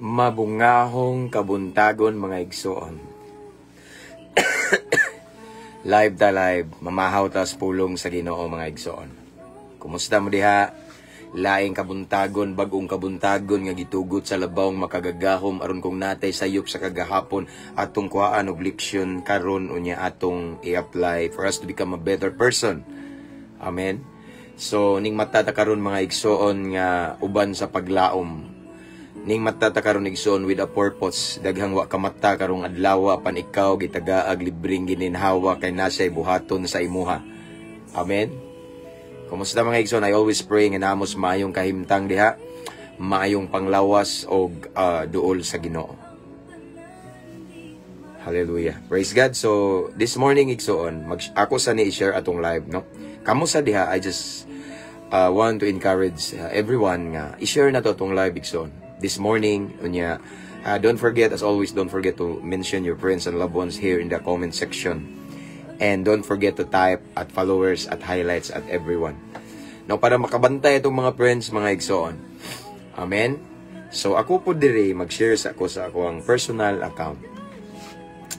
Mabungahong kabuntagon, mga igsoon. Live ta live, mamahaw ta sa pulong sa Ginoo, mga igsoon. Kumusta mo diha? Laing kabuntagon, bag-ong kabuntagon nga gitugot sa labawng makagagahom aron kung natay sayop sa kagahapon atong kuhaan og leksyon karon, unya atong i-apply for us to become a better person. Amen. So ning mata ta karon, mga igsoon, nga uban sa paglaom, ning mata ta karon, igsoon, with a purpose. Daghang wa kamata karong adlaw, pan ikaw gitagaag libreng gininhawa kay naa siya'y buhaton sa imuha. Amen. Kumusta, mga igsoon? I always pray nga namo maayong kahimtang diha, maayong panglawas og duol sa Ginoo. Hallelujah. Praise God. So, this morning, igsoon, ako sa ni i-share atong live, no? Kamo sa diha, I just want to encourage everyone nga i-share na to atong live, igsoon. This morning, unya, don't forget, as always, don't forget to mention your friends and loved ones here in the comment section. And don't forget to type at followers, at highlights, at everyone. Now, para makabantay itong mga friends, mga igsoon. Amen? So, ako po dire, mag-share sa ako ang personal account.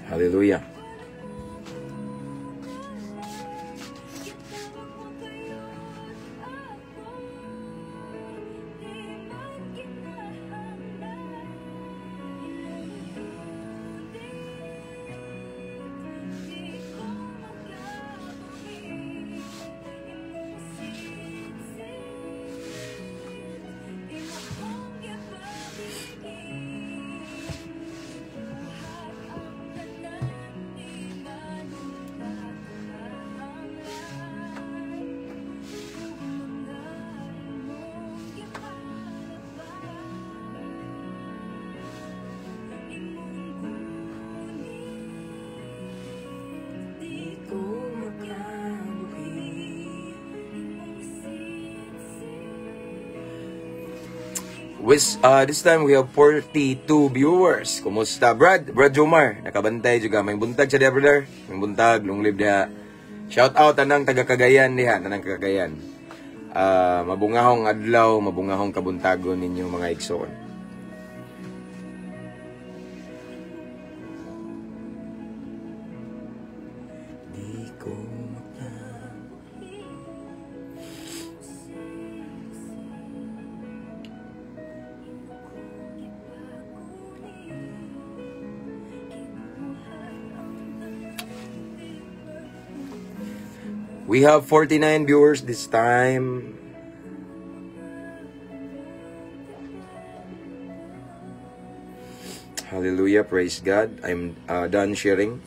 Hallelujah. Di ko makabuhi. With, this time we have 42 viewers. Kumusta, Brad? Brad Jomar, nakabantay juga. May buntag sa diha, brother. May buntag, long live diha. Shout out tanang taga Cagayan diha, tanang Cagayan. Mabungahong adlaw, mabungahong kabuntagon ninyo, mga igsoon. Di ko maka. We have 49 viewers this time. Hallelujah, praise God. I'm done sharing.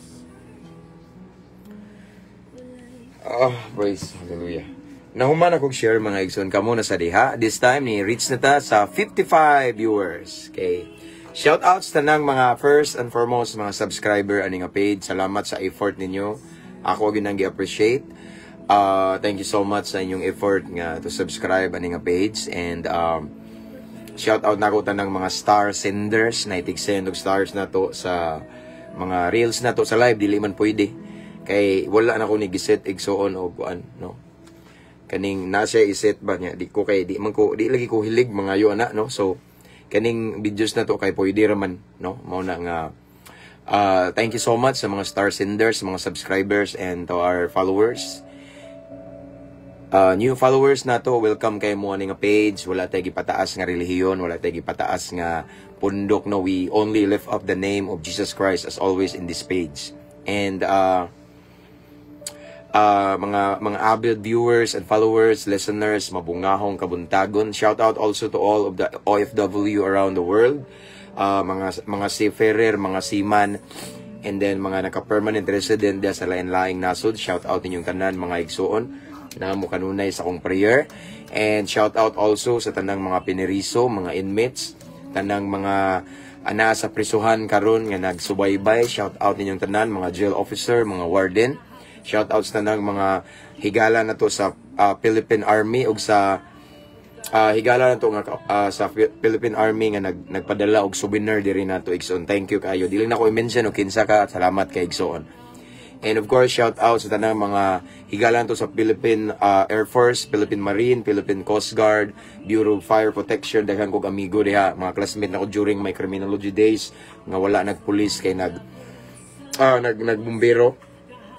Oh, praise, hallelujah. Nahuman ako share, mga igsoon, kamo na sa diha. This time ni reach na ta sa 55 viewers. Okay. Shout outs tanang mga, first and foremost, mga subscriber ani nga page. Salamat sa effort ninyo. Ako gyud nang gi-appreciate. Thank you so much sa inyong effort nga to subscribe ani nga page and shout out nako tanang mga star senders na itig send og stars na to sa mga reels na to sa live. Dili man pwede kay wala na ko ni giset, igsoon, og kuan, no, kaning nasa iset ba niya, di ko kay di man ko, di lagi ko hilig mga yo ana, no? So kaning videos na to kay pwede ra man, no? Mao na nga thank you so much sa mga star senders, mga subscribers and to our followers, new followers na to, welcome kay mo ani nga page. Wala tay gipataas nga relihiyon, wala tay gipataas nga pundok, no? We only lift up the name of Jesus Christ as always in this page. And mga avid viewers and followers, listeners, mabungahong kabuntagon. Shout out also to all of the OFW around the world. Mga seafarer, mga seaman, and then mga naka-permanent resident diya sa lain-laing nasod. Shout out ninyong tanan, mga igsuon na mo kanunay sa akong prayer. And shout out also sa tanang mga pineriso, mga inmates, tanang mga ana sa prisuhan karon nga nagsubaybay. Shout out ninyong tanan, mga jail officer, mga warden. Shout out sa tanang mga higala na to sa Philippine Army ug sa higala na to nga sa Philippine Army nga nagpadala og souvenir diri nato, igsoon. Thank you kaayo. Dili na ko i-mention og kinsa ka. Salamat kay, igsoon. And of course, shout out sa tanang mga higala to sa Philippine Air Force, Philippine Marine, Philippine Coast Guard, Bureau of Fire Protection. Daghan kog amigo diha, mga classmate nako during my criminology days nga wala nagpulis kay nag nagbumbero.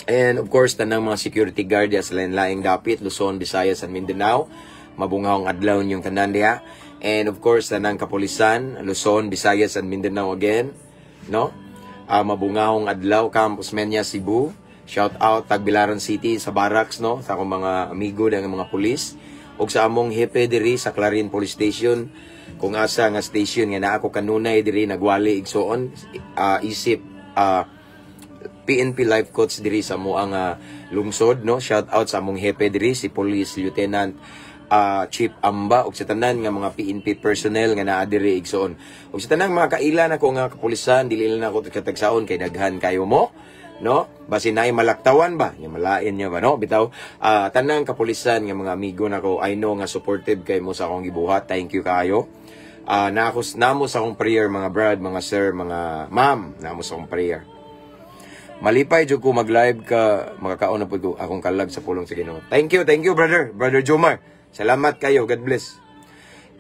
And of course, tanang mga security guard diha sa lain-laing dapit, Luzon, Visayas, and Mindanao. Mabungahong adlaw inyong tanan diha. And of course, tanang kapulisan, Luzon, Visayas, and Mindanao again. No? Mabungahong adlaw, Camp Osmeña, Cebu. Shout out Tagbilaran City sa barracks, no? Sa akong mga amigo ng mga pulis. Ug sa among hepe diri sa Clarin Police Station, kung asa nga station nga naa ko kanunay diri nagwali igsuon, isip PNP life coach diri sa amoang lungsod, no? Shout out sa among hepe diri, si Police Lieutenant Chief Amba, ug sa tanan nga mga PNP personnel nga naa diri, igsuon, ug sa tanang mga kaila nako nga kapulisan. Dili lang nako katagsaon kay daghan kayo mo, no? Basin naay malaktawan ba nya, malain niya ba, no? Bitaw, tanang kapulisan nga mga amigo nako, I know nga supportive kay mo sa akong gibuhat. Thank you kayo. Na ako namo sa akong prayer, mga brad, mga sir, mga ma'am, namo sa akong prayer. Malipay jud ko mag-live ka, makakaon na pud ko akong kalag sa pulong sa Ginoo. Thank you, thank you, brother, Brother Jomar. Salamat kayo, God bless.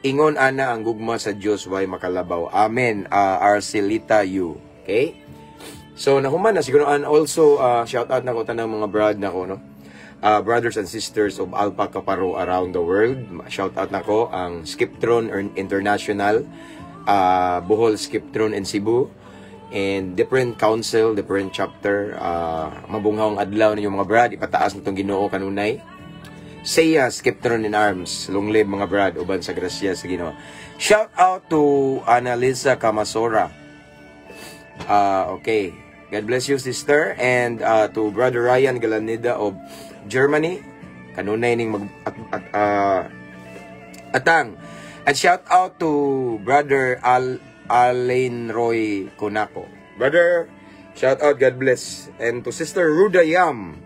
Ingon ana ang gugma sa Dios way makalabaw. Amen. Arcelita U. Okay? So nahuman na siguro, and also shout out nako tanang mga brad nako, no. Brothers and sisters of Alpha Kappa Rho around the world. Shout out nako ang Skiptron International, Bohol Skiptron in Cebu, and different council, different chapter. Mabunghawng adlaw ninyo, mga brad, ipataas na tong Ginoo kanunay. Saya Skiptron in Arms, long live, mga brad, uban sa grasya sa Ginoo. Shout out to Annalisa Kamasora. Okay. God bless you, sister. And to Brother Ryan Galanida of Germany. Kanunay ning mag at atang. And shout out to Brother Al Alain Roy Konako. Brother, shout out, God bless. And to Sister Ruda Yam,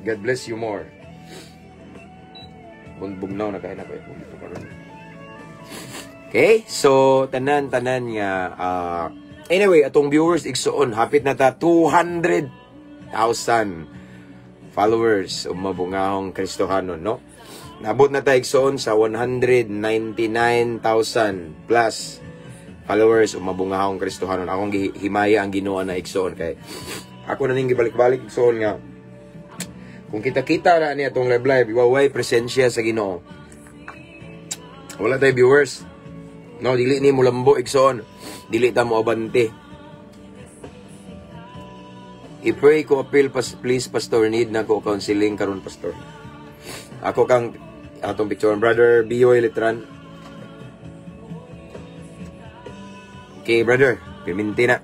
God bless you more. Bugnaw na kaya na ko dito karon. Okay, so tanan-tanan nga anyway, atong viewers, igsuon, hapit na ta 200,000 followers ug Mabungahong Kristohanon, no? Nabot na ta, igsuon, sa 199,000 plus followers ug Mabungahong Kristohanon. Akong gihimaya ang Ginoo na, igsuon, kay ako na ning gibalik-balik, igsuon, nga kung kita-kita na niya atong live live, way presensya sa Ginoo. Wala tay viewers. No, dili ni mulambo, igsoon. Dili ta mo abante. I-pray ko appeal pas, please, Pastor, need na ko counseling karon, Pastor. Ako kang atong picture, Brother Bioy Letran. Okay, brother, piminti na.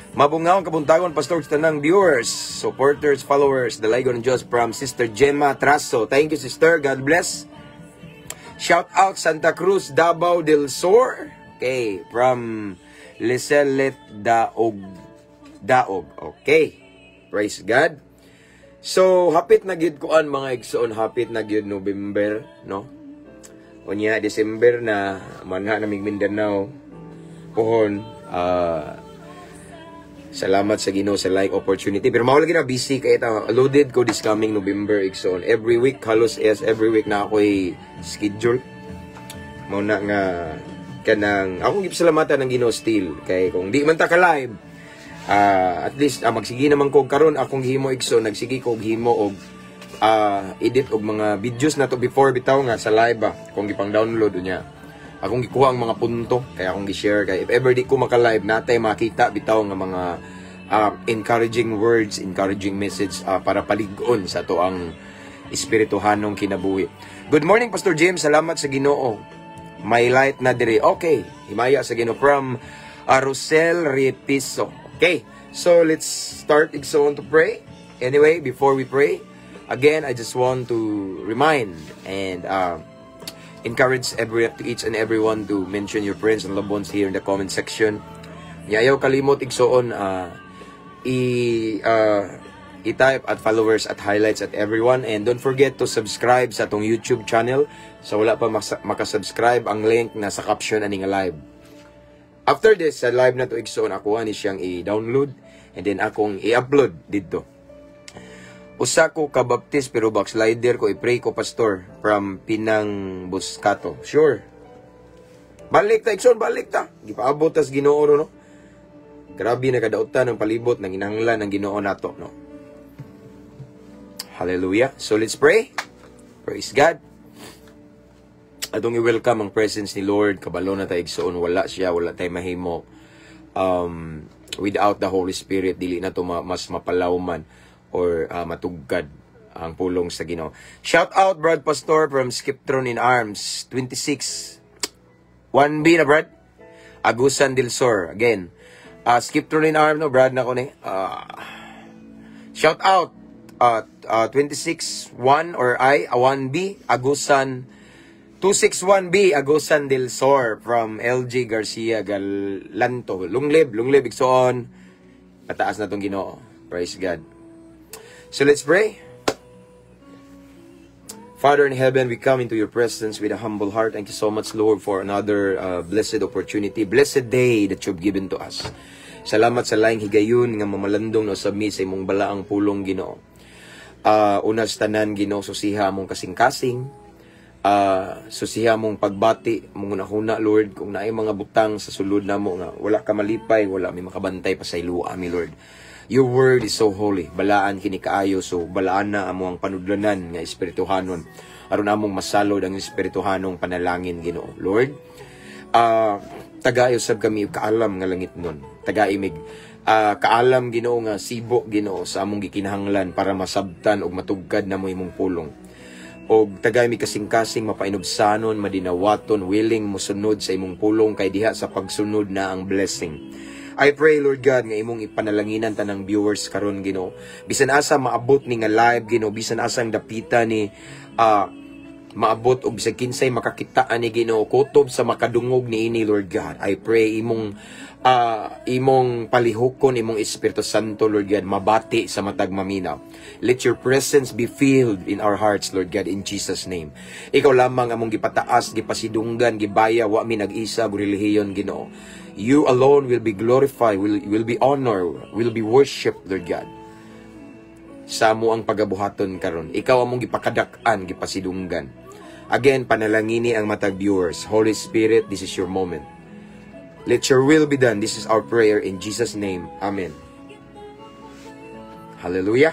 Mabungaw ang kabuntagon, Pastor, sa tanang viewers, supporters, followers, Dalaygon ng Diyos, from Sister Gemma Traso. Thank you, sister. God bless. Shout out Santa Cruz, Davao del Sur. Okay, from Liselet Daog. Daog. Okay. Praise God. So, hapit na gyud kuan, mga igsoon, hapit na gyud November, no? Unya December na, manha na mig Mindanao. Pohon, salamat sa Ginoo sa like opportunity. Pero mao lagi na, busy kay ta, loaded ko this coming November, igsoon. Every week, halos yes, every week na ako'y schedule. Mao na nga kanang akong gipasalamatan ng Ginoo still kay kung di man ta ka live, at least magsige naman ko karon. Akong himo, igsoon, nagsige ko og himo og edit og mga videos na to before bitaw nga sa live ba kung gipang download niya, akong gikuha ang mga punto kay akong gi-share kay if ever di ko maka-live, natay makita bitaw nga mga encouraging words, encouraging message para palig-on sa ato ang espirituhanong kinabuhi. Good morning, Pastor James. Salamat sa Ginoo. May light na diri. Okay, himaya sa Ginoo, from Rosel Repiso. Okay, so let's start, igsoon, to pray. Anyway, before we pray, again, I just want to remind and encourage every to each and everyone to mention your friends and loved ones here in the comment section. Ayaw kalimot, igsoon, i i-type at followers at highlights at everyone, and don't forget to subscribe sa atong YouTube channel. Sa wala pa makasubscribe, ang link nasa caption ani nga live. After this, sa live na to, igsoon, ako ani siyang i-download and then akong i-upload dito. Usa ko ka Baptist pero backslider ko, i-pray ko, Pastor, from Pinang Buscato. Sure. Balik ta, igsoon, balik ta. Gipaabot tas Ginoo, no? Grabe na kadautan ng palibot ng inanglan ng Ginoo nato, no? Hallelujah. So let's pray. Praise God. Atong i-welcome ang presence ni Lord. Kabalo na tayo, igsoon, wala siya, wala tayo mahimo. Without the Holy Spirit, dili na to mas mapalawman or matugkad ang pulong sa Ginoo. Shout out, Brad Pastor from Skiptron in Arms 26 1B na, Brad. Agusan del Sur again. Skiptron in Arms, no, Brad na ko ni. Shout out 26 1 or I 1B Agusan 261B Agusan del Sur from LG Garcia Galanto. Long live, long live, igsoon. Pataas na tong Ginoo. Praise God. So let's pray. Father in heaven, we come into your presence with a humble heart. Thank you so much, Lord, for another blessed opportunity, blessed day that you've given to us. Salamat sa laing higayon nga mamalandong na usab mi sa imong balaang pulong, Ginoo. Una sa tanan, Ginoo, susiha among kasing-kasing, susiha among pagbati, among hunahuna, Lord, kung naay mga butang sa sulod namo nga wala ka malipay, wala mi makabantay, pasayloa mi, Lord. Your word is so holy. Balaan kini kaayo, so balaan na amo ang panudlanan nga espirituhanon aron among masalod ang espirituhanong panalangin, Ginoo. Lord, tagay usab kami og kaalam nga langit nun. Tagay mig kaalam, Ginoo, nga sibo, Ginoo, sa among gikinahanglan para masabtan ug matugkad namo imong pulong. Og tagay mi kasing-kasing mapainubsanon, madinawaton, willing mosunod sa imong pulong kay diha sa pagsunod na ang blessing. I pray, Lord God, nga imong ipanalanginan tanang viewers karon, Ginoo. Bisan asa maabot ni nga live, Ginoo, bisan asang dapita ni maabot og bisag kinsay makakita ani, Ginoo, kutob sa makadungog niini, Lord God. I pray imong palihukon imong Espiritu Santo, Lord God, mabati sa matag maminaw. Let your presence be filled in our hearts, Lord God, in Jesus' name. Ikaw lamang among gipataas, gipasidunggan, gibaya, wa mi nag-isa ug relihiyon, Ginoo. You alone will be glorified, will be honored, will be worshipped, Lord God, sa amo ang pagabuhaton karon. Ikaw among gipakadak-an, gipasidunggan. Again, panalangini ang matag viewers. Holy Spirit, this is your moment. Let your will be done. This is our prayer in Jesus' name. Amen. Hallelujah.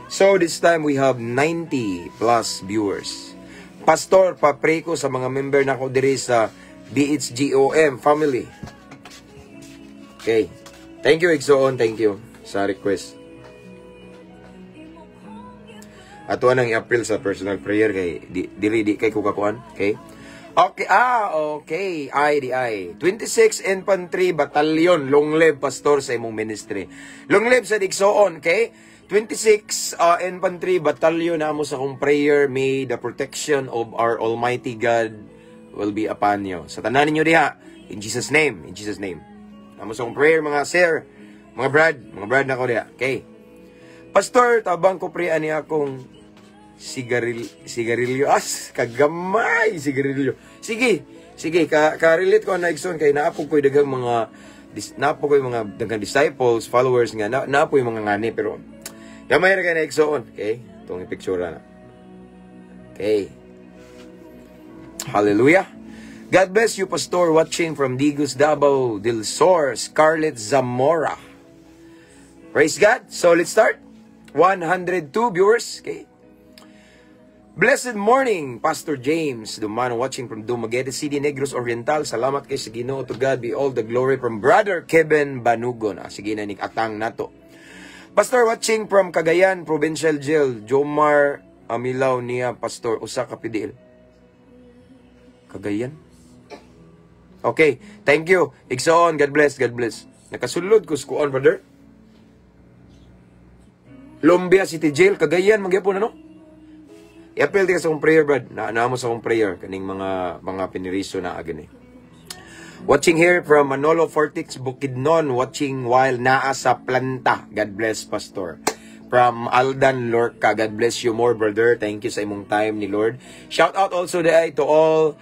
So this time we have 90 plus viewers. Pastor, pa-pray ko sa mga member nako diri sa BHGOM family. Okay. Thank you, igsoon. Thank you sa request. Ato nang i-appeal sa personal prayer kay di, dili di kay kukakuan. Okay? Okay, okay. I, di I. 26 Infantry Battalion, long live, Pastor, sa imong ministry. Long live sa igsoon, okay? 26 Infantry Battalion na mo sa akong prayer, may the protection of our Almighty God will be upon you. Sa tanan ninyo diha, in Jesus' name, in Jesus' name. Amo sa akong prayer, mga sir, mga brad na ko diha. Okay. Pastor, tabang ko pre ani akong sigarilyo. As, kagamay sigarilyo. Sige, sige, ka-relate ko na, igsoon, kay naa po ko'y daghang mga naa po ko'y mga daghang disciples, followers nga na naa po'y mga ngani pero gamay ra kay na, igsoon. Okay? Itong picture na. Okay. Hallelujah. God bless you, Pastor, watching from Digos, Davao del Sur, Scarlett Zamora. Praise God. So let's start. 102 viewers. Okay. Blessed morning, Pastor James Dumano, watching from Dumaguete City, Negros Oriental. Salamat kay sa Ginoo. To God be all the glory, from Brother Kevin Banugon. Sige na nik atang nato. Pastor, watching from Cagayan Provincial Jail, Jomar Amilaw niya, Pastor, usa ka PDL. Cagayan. Okay, thank you. Igsoon, God bless, God bless. Nakasulod ko sa kuan, brother. Lumbia City Jail, Cagayan, magyapon ano? I-appeal di ka sa akong prayer, brad. Na mo sa akong prayer kaning mga piniriso na agani. Watching here from Manolo Fortix, Bukidnon, watching while naa sa planta. God bless, Pastor. From Aldan Lorca, God bless you more, brother. Thank you sa imong time ni Lord. Shout out also to all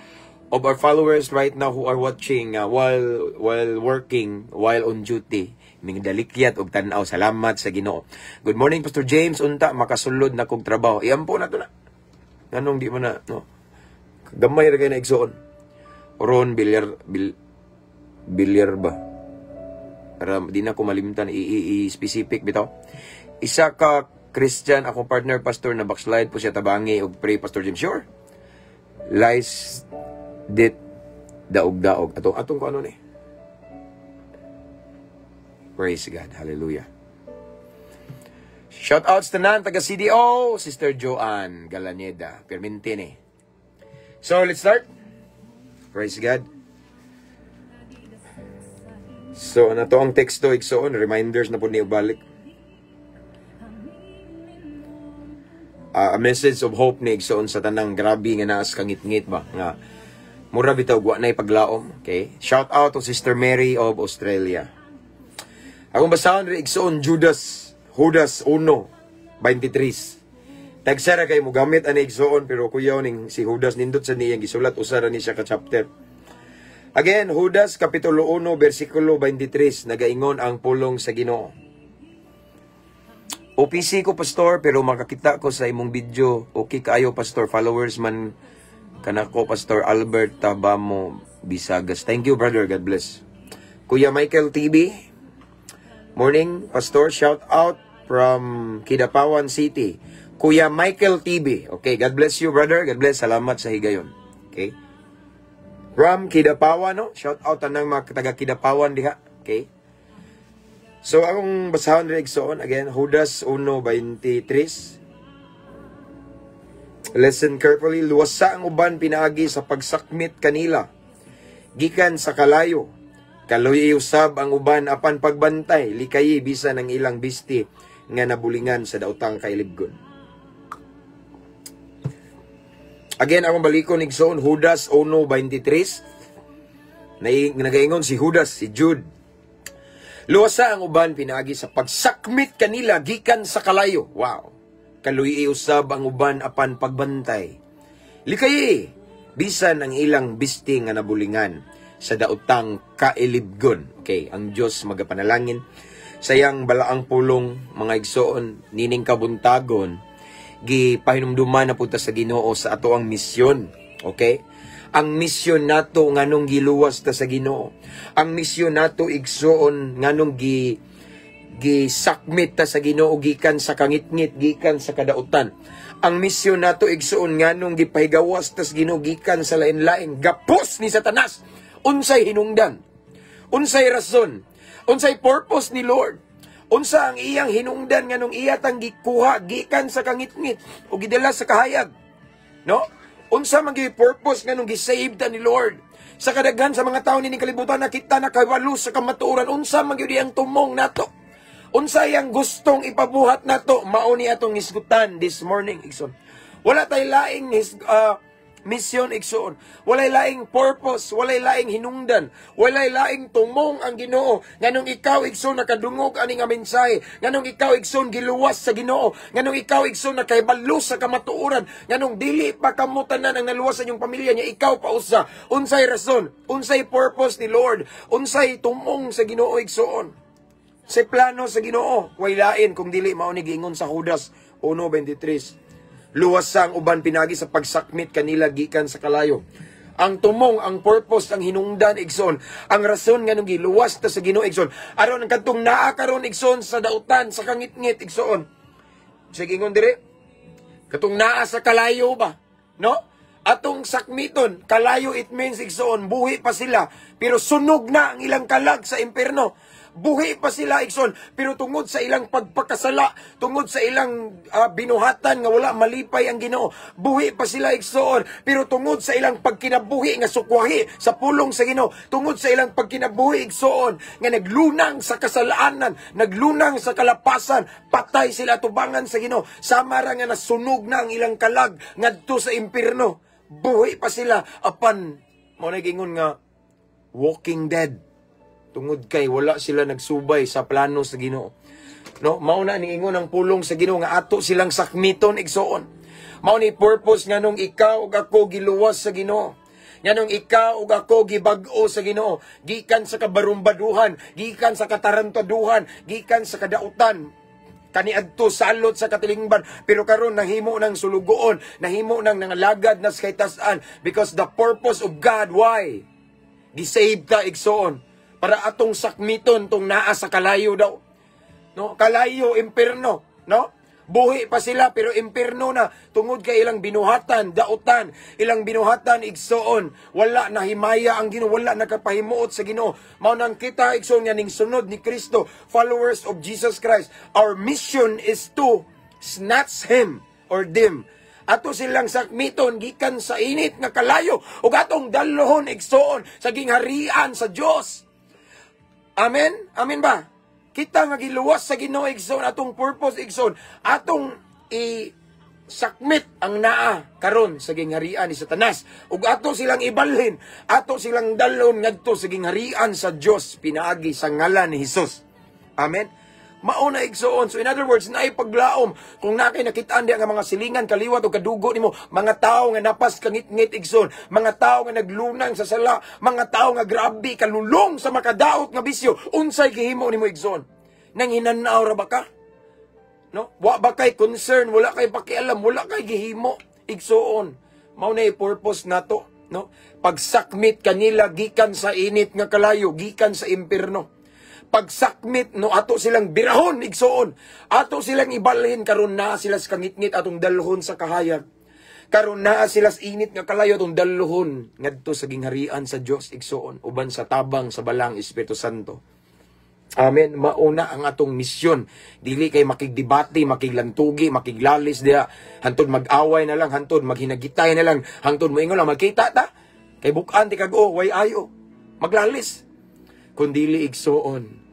of our followers right now who are watching while working, while on duty. Mingdalikyat og tan-aw. Salamat sa Ginoo. Good morning, Pastor James. Unta makasulod na kog trabaho. Iampo na to na. Nganong di mo na, no? Gamay ra kay na, igsoon. Ron Bilyar Bilyar ba? Para di na ko malimtan i specific bitaw. Isa ka Christian akong partner, Pastor, na backslide po siya. Tabangi og pray, Pastor James. Sure. Lies dit daog-daog. Atong atong ko ano ni. Praise God. Hallelujah. Shout outs tanan taga CDO, Sister Joanne Galaneda, Permintine. So, let's start. Praise God. So, ano to ang teksto, igsoon, reminders na po niyo balik. A message of hope ni, igsoon, sa tanang grabe nga naas kangit-ngit ba nga mura bitaw wa nay paglaom. Okay? Shout out to Sister Mary of Australia. Akong basahon rin, igsoon, Judas, Judas 1:23. Tagsara kay mo gamit ani, igsoon, pero kuyaw ning si Judas, nindot sa niyang gisulat, usa ra ni siya ka chapter. Again, Judas kapitulo 1 bersikulo 23, nagaingon ang pulong sa Ginoo. OPC ko, Pastor, pero makakita ko sa imong video. Okay kaayo, Pastor, followers man kanako, Pastor Albert Tabamo Bisagas. Thank you, brother, God bless. Kuya Michael TV. Morning, Pastor, shout out from Kidapawan City. Kuya Michael TV. Okay, God bless you, brother. God bless. Salamat sa higayon. Okay. From Kidapawan, no? Shout out tanang mga taga Kidapawan diha. Okay. So, akong basahon rin, igsoon, again, Judas 1:23. Listen carefully. Luwasa ang uban pinaagi sa pagsakmit kanila gikan sa kalayo. Kaluy usab ang uban apan pagbantay, likayi bisan ang ilang bisti nga nabulingan sa daotang kailibgon. Again, akong balikon, igsoon, Judas 1:23. Nagaingon si Judas, si Jude. Luwasa ang uban pinaagi sa pagsakmit kanila gikan sa kalayo. Wow. Kaluy usab ang uban apan pagbantay, likayi bisan ang ilang bisti nga nabulingan sa daotang kailibgon. Okay, ang Diyos magapanalangin sa iyang balaang pulong, mga igsoon, nining kabuntagon, gipahinumduman na punta sa Ginoo sa ato ang misyon. Okay? Ang misyon nato nganong giluwas ta sa Ginoo. Ang misyon nato, igsoon, nganong gisakmit ta sa Ginoo gikan sa kangitngit, gikan sa kadautan. Ang misyon nato, igsoon, nganong gipahigawas ta sa Ginoo gikan sa lain-lain gapos ni Satanas. Unsay hinungdan? Unsay rason? Unsay purpose ni Lord? Unsa ang iyang hinungdan nganong iya tang gikuha gikan sa kangitngit o gidala sa kahayag? No? Unsa man gyud purpose nganong gisave ta ni Lord? Sa kadaghan sa mga tawo nining kalibutan nakita na kahibalo sa kamatuoran, unsa man gyud ang tumong nato? Unsa iyang gustong ipabuhat nato? Mao ni atong hisgutan this morning, igsoon. Wala tay laing mission, igsoon. Walay laing purpose, walay laing hinungdan, walay laing tumong ang Ginoo. Nganong ikaw, igsoon, nakadungog ani nga mensahe, nganong ikaw, igsoon, giluwas sa Ginoo, nganong ikaw, igsoon, nakahibalo sa kamatuoran, nganong dili pa kamo tanan ang naluwas sa inyong pamilya niya, ikaw pa usa. Unsay rason? Unsay purpose ni Lord? Unsay tumong sa Ginoo, igsoon? Sa plano sa Ginoo, way lain kung dili mao ni giingon sa Judas 1:23. Luwas sa ang uban pinagi sa pagsakmit kanila gikan sa kalayo. Ang tumong, ang purpose, ang hinungdan, igsoon, ang rason nga nung giluwas ta sa Ginoo, igsoon, aron ang kadtong naa karon, igsoon, sa dautan, sa kangitngit, igsoon. Sige, ingon dire, katong naa sa kalayo ba? No? Atong sakmiton, kalayo, it means, igsoon, buhi pa sila, pero sunog na ang ilang kalag sa impierno. Buhi pa sila, igsoon, pero tungod sa ilang pagpakasala, tungod sa ilang binuhatan nga wala malipay ang Ginoo, buhi pa sila, igsoon, pero tungod sa ilang pagkinabuhi nga sukwahi sa pulong sa Ginoo, tungod sa ilang pagkinabuhi, igsoon, nga naglunang sa kasalanan, naglunang sa kalapasan, patay sila tubangan sa Ginoo. Sama ra nga nasunog na ang ilang kalag ngadto sa impierno. Buhi pa sila apan mao na gingon nga walking dead. Tungod kay wala sila nagsubay sa plano sa Ginoo. No, mao na ni ingon ang pulong sa Ginoo nga ato silang sakmiton, igsoon. Mao ni purpose nganong ikaw ug ako giluwas sa Ginoo. Nganong ikaw ug ako gibag-o sa Ginoo, gikan sa kabarumbaduhan, gikan sa katarantaduhan, gikan sa kadautan, kaniadto salot sa katilingban, pero karon nahimo ng sulugoon, nahimo ng nangalagad na sa kahitasan, because the purpose of God why gi-save ta, igsoon, para atong sakmiton tong naa sa kalayo daw, no? Kalayo, impierno, no? Buhi pa sila pero impierno na tungod kay ilang binuhatan, dautan, ilang binuhatan, igsoon. Wala na himaya ang Ginoo, wala nakapahimuot sa Ginoo. Mao nang kita, igsoon, nga ning sunod ni Kristo, followers of Jesus Christ, our mission is to snatch him or them. Ato silang sakmiton gikan sa init nga kalayo ug atong dalhon, igsoon, sa gingharian sa Dios. Amen? Amen ba? Kita nga giluwas sa Ginoo, igsoon, atong purpose, igsoon, atong i sakmit ang naa karon sa gingharian ni Satanas ug ato silang ibalhin, ato silang dalhon ngadto sa gingharian sa Dios pinaagi sa ngalan ni Hesus. Amen. Mao na, igsoon. So in other words, naay paglaom. Kung naa kay nakitaan diha nga mga silingan, kaliwat o kadugo nimo, mga tao nga napas kangitngit, igsoon, mga tao nga naglunang sa sala, mga tao nga grabe kalulong sa makadaot nga bisyo, unsay gihimo nimo, igsoon? Nang hinanaw ra ba ka? No? Wa ba kay concern, wala kay pakialam, wala kay gihimo, igsoon? Mao na purpose nato, no? Pagsakmit kanila gikan sa init nga kalayo, gikan sa impierno. Pagsakmit, no, ato silang birahon, igsoon, ato silang ibalhin. Karon na sila sa kangitngit, atong dalhon sa kahayag. Karon naa sila sa init nga kalayo, atong dalhon ngadto sa gingharian sa Dios, igsoon, uban sa tabang sa Balaang Espiritu Santo. Amen. Mauna ang atong misyon. Dili kay makigdebate, makiglantugi, makiglalis diha. Hantod mag-away na lang, hantod maghinagitay na lang, hantod moingon lang magkita ta. Kay bukan ti kag oh, way ayo. Maglalis. Kun dili, igsoon,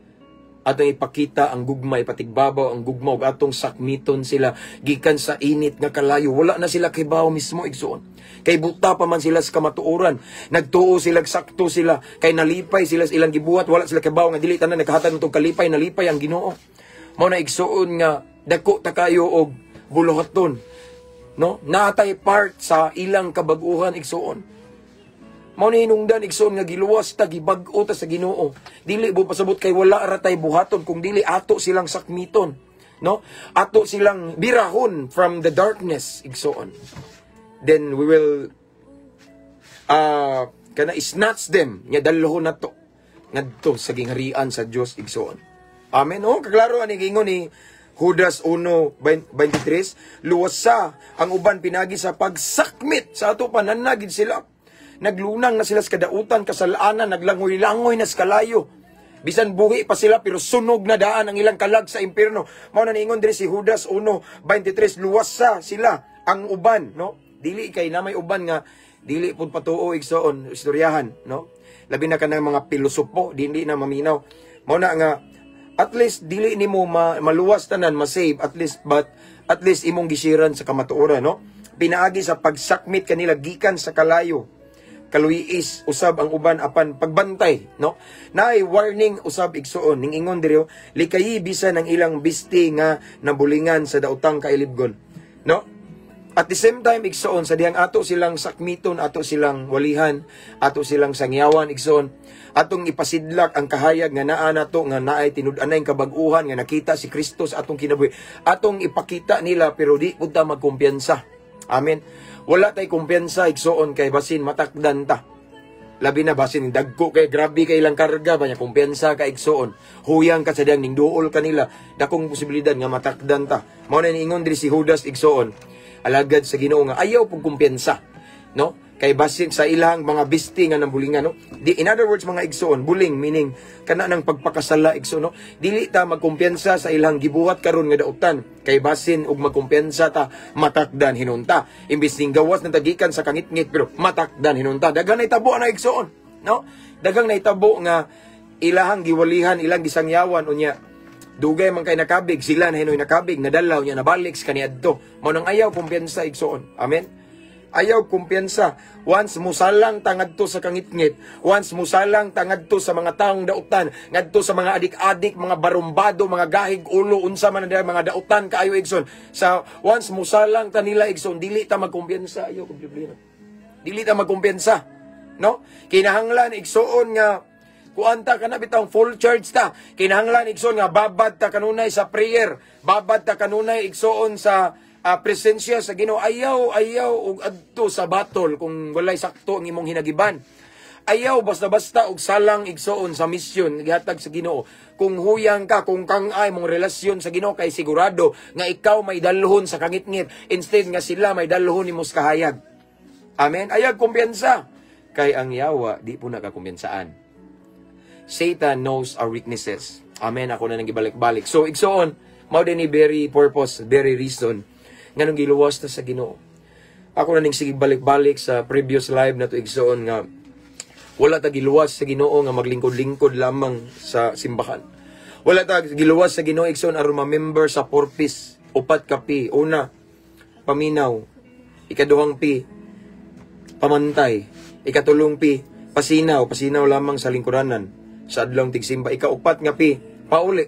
atong ipakita ang gugma, ipatigbabaw ang gugma ug atong sakmiton sila gikan sa init nga kalayo. Wala na sila kibaw mismo, igsoon. Kay buta pa man sila sa kamatuoran. Nagtuo sila, sakto sila, kay nalipay sila sa ilang gibuhat, wala sila kibaw nga dili tanan nagkahatag nitong kalipay, nalipay ang Ginoo. Mao na, igsoon, nga dako ta kayo og buluhaton. No? Natay part sa ilang kabag-uhan, igsoon. Mao ni hinungdan, igsoon, nga giluwas ta, gibag-o ta sa Ginoo. Dili bo pasabot kay wala ra tay buhaton kung dili ato silang sakmiton, no? Ato silang birahon from the darkness, igsoon. Then we will kana snatch them nga dalhon nato ngadto sa gingharian sa Dios, igsoon. Amen. Oh, kaklaro ani gingon ni Judas 1:23, luwasa ang uban pinagi sa pagsakmit sa ato pananagid sila. Naglunang na sila sa kadautan, kasalanan, naglangoy-langoy na sa kalayo. Bisan buhi pa sila pero sunog na daan ang ilang kalag sa impierno. Mao na niingon diri si Judas 1:23, luwasa sila ang uban, no? Dili kay na may uban nga dili pud patuo, igsoon, istoryahan, no? Labi na kanang mga pilosopo, dili na maminaw. Mao na nga at least dili nimo maluwas tanan, ma-save at least, but at least imong gisiran sa kamatuoran, no? Pinaagi sa pagsakmit kanila gikan sa kalayo, kaluiis usab ang uban apan pagbantay, no? Naay warning usab, igsoon. Ning ingon diri, likayi bisan ang ilang bisti nga nabulingan sa daotang kailibgon, no? At the same time, igsoon, sa dihang ato silang sakmiton, ato silang walihan, ato silang sangyawan, igsoon, atong ipasidlak ang kahayag nga naa nato, nga naay tinud-anay kabag-uhan, nga nakita si Kristo sa atong kinabuhi. Atong ipakita nila pero di pud ta magkumpiyansa. Amen. Wala tay kumpiyansa, igsoon, kay basin matakdan ta. Labi na basin dagko kay grabe kay ilang karga ba niya, kumpiyansa ka, igsoon. Huyang ka sa dihang ning duol kanila, dakong posibilidad nga matakdan ta. Mao na niingon diri si Judas, igsoon, alagad sa Ginoo, nga ayaw pug kumpiyansa, no? Kay basin sa ilang mga bisti nga nambulingan, no? Di, in other words, mga igsoon, buling meaning kana ng pagpakasala, igsoon, no? Dili ta magkumpiyansa sa ilang gibuhat karon nga dautan kay basin og magkumpiyansa ta, matakdan hinunta. Imbis ning gawas na tagikan sa kangitngit pero matakdan hinunta. Daghang nahitabo na, igsoon, no? Daghang nahitabo nga ilahang giwalihan, ilang gisangyawan, unya dugay man kay nakabig, sila na hinoy nakabig, nadalaw niya, nabalik sa kaniadto. Mao nang ayaw kumpiyansa, igsoon. Amen. Ayaw kumpiyansa. Once musalang ta ngadto sa kangitngit, once musalang ta ngadto sa mga taong dautan, ngadto sa mga adik-adik, mga barumbado, mga gahig ulo, unsa man na mga dautan kaayo, igsoon. Sa once musalang ta nila, igsoon, dili ta magkumpiyansa. Ayaw kumpiyansa. Dili ta magkumpiyansa. No? Kinahanglan, igsuon, nga kuanta ka na bitawng full charge ta. Kinahanglan, igsuon, nga babad ta kanunay sa prayer. Babad ta kanunay, igsuon, sa presensya sa Ginoo. Ayaw ayaw og adto sa battle kung walay sakto ang imong hinagiban. Ayaw basta-basta og salang, igsuon, sa misyon gihatag sa Ginoo kung huyang ka, kung kang-ay mong relasyon sa Ginoo, kay sigurado nga ikaw may dalhon sa kangitngit instead nga sila may dalhon nimo sa kahayag. Amen. Ayaw kumpiyansa kay ang yawa di po nakakumpiyensaan. Satan knows our weaknesses. Amen. Ako na nang gibalik-balik. So igsoon, mao din ni very purpose, very reason nganong giluwas ta sa Ginoo. Ako na ning sige balik-balik sa previous live na to, igsoon, nga wala ta giluwas sa Ginoo nga maglingkod-lingkod lamang sa simbahan. Wala ta giluwas sa Ginoo, igsoon, aron ma-member sa 4 Ps. Upat ka P. Una, paminaw. Ikaduhang P, pamantay. Ikatulong P, pasinaw. Pasinaw lamang sa lingkuranan. Sa adlawng tigsimba. Ikaupat nga P, pauli.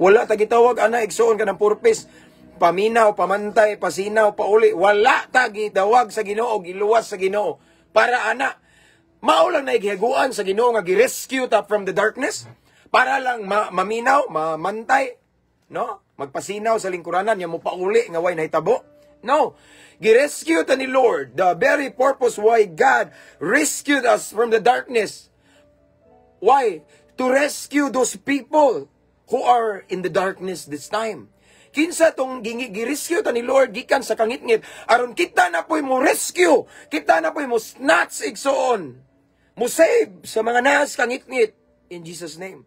Wala ta gitawag ana, igsoon, kanang 4 Ps. Paminaw, pamantay, pasinaw, pauli. Wala ta gitawag sa Ginoo, giluwas sa Ginoo para ana. Mao lang na gihaguan sa Ginoo nga gi-rescue ta from the darkness para lang maminaw, mamantay, no? Magpasinaw sa lingkuranan, nya mo pauli nga way nahitabo. No. Gi-rescue ta ni Lord. The very purpose why God rescued us from the darkness. Why? To rescue those people who are in the darkness this time. Kinsa tong gi-rescue ta ni Lord gikan sa kangitngit aron kita na po'y mo rescue, kita na po'y mo snatch, igsoon, mo save sa mga naas kangitngit in Jesus' name.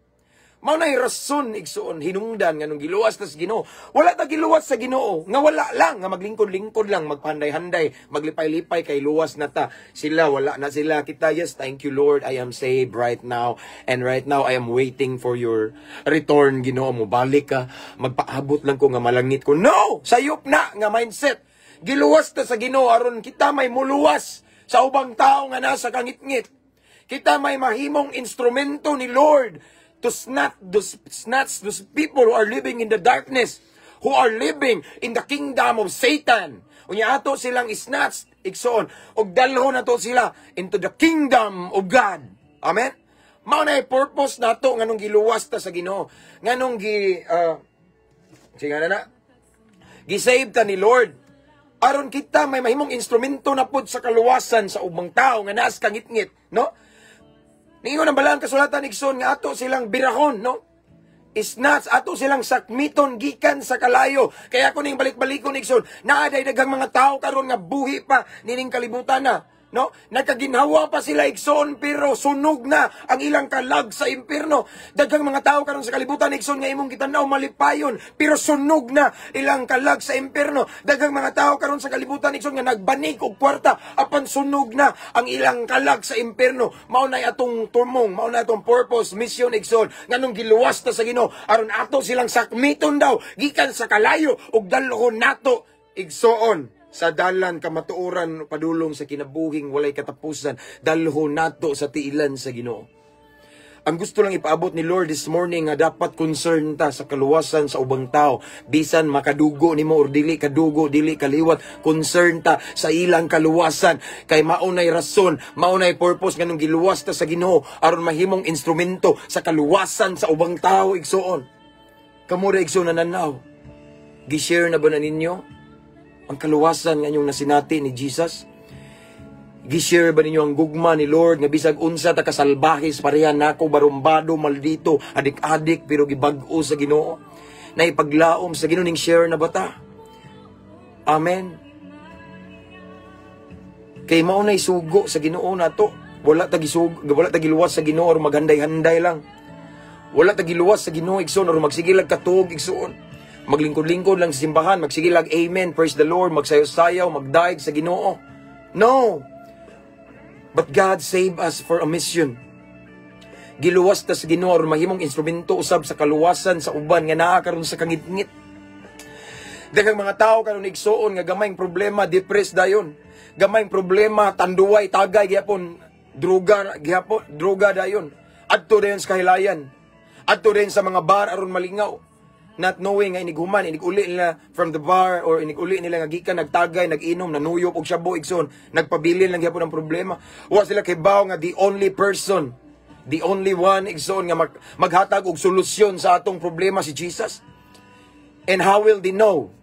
Mao na rason, igsuon, hinungdan nga nung giluwas tas Ginoo. Wala ta giluwas sa Ginoo nga wala lang nga maglingkod-lingkod lang, magpanday-handay, maglipay-lipay kay luwas na ta. Sila wala na sila, kita yes, thank you Lord, I am saved right now and right now I am waiting for your return, Ginoo, mo balik ka, magpaabot lang ko nga malangit ko. No, sayop na nga mindset. Giluwas ta sa Ginoo aron kita may muluwas sa ubang tao nga nasa kangitngit. Kita may mahimong instrumento ni Lord to snatch those people who are living in the darkness, who are living in the kingdom of Satan. Unya ato silang snatch, igsoon, og dalhon nato sila into the kingdom of God. Amen? Mao na purpose nato nganong giluwas ta sa Ginoo. Nganong gi sige na na. Gi-save ta ni Lord aron kita may mahimong instrumento na pud sa kaluwasan sa ubang tao nga naas kangitngit, no? Niingon ang balaan kasulatan, igsoon, nga ato silang birahon, no? Snatch, ato silang sakmiton gikan sa kalayo. Kaya ako ning balik-balikon, igsoon, naa day daghang mga tao karon nga buhi pa nining kalibutan na. No? Nakaginhawa pa sila, igsoon, pero sunog na ang ilang kalag sa impierno. Daghang mga tao karon sa kalibutan, igsoon, nga imong gitan-aw malipayon pero sunog na ilang kalag sa impierno. Daghang mga tao karon sa kalibutan, igsoon, nga nagbanig og kwarta apan sunog na ang ilang kalag sa impierno. Mao na atong tumong, mao na atong purpose, mission, igsoon, nganong giluwas ta sa Ginoo aron ato silang sakmiton daw gikan sa kalayo ug dalhon nato, igsoon, sa dalan kamatuoran padulong sa kinabuhing walay katapusan, dalhon nato sa tiilan sa Ginoo. Ang gusto lang ipaabot ni Lord this morning nga dapat concern ta sa kaluwasan sa ubang tao. Bisan makadugo nimo or dili kadugo, dili kaliwat, concern ta sa ilang kaluwasan kay mao nay rason, mao nay purpose nganong giluwas ta sa Ginoo aron mahimong instrumento sa kaluwasan sa ubang tao, igsuon. Kamo ra, igsuon, nananaw. Gi-share na ba na ninyo ang kaluwasan nga inyong nasinati ni Jesus? Gi-share ba ninyo ang gugma ni Lord nga bisag unsa ta kasalbahis, pareha nako, barumbado, maldito, adik-adik, pero gibag-o sa Ginoo? Naipaglaom sa Ginoo ning share na ba ta? Amen. Kay mao nay sugo sa Ginoo nato. Wala ta gisugo, wala ta giluwas sa Ginoo aron maghanday-handay lang. Wala ta giluwas sa Ginoo, igsoon, aron magsigilag katuog, igsoon. Maglingkod-lingkod lang sa simbahan, magsigilag amen, praise the Lord, magsayaw-sayaw, magdaig sa Ginoo. No. But God save us for a mission. Giluwas ta sa Ginoo aron mahimong instrumento usab sa kaluwasan sa uban nga naa karon sa kangitngit. Daghang mga tao karon, igsuon, nga gamayng problema, depressed dayon. Gamayng problema, tanduay, tagay gihapon, droga gihapon, droga dayon. Adto dayon sa kahilayan. Adto dayon sa mga bar aron malingaw. Not knowing nga inighuman, iniguli nila from the bar or iniguli nila nga gikan nagtagay, nag-inom, nanuyop og shabu, igsoon, nagpabilin lang gyapon ang problema. Wa sila kibaw nga the only person, the only one, igsoon, nga maghatag og solusyon sa atong problema si Jesus. And how will they know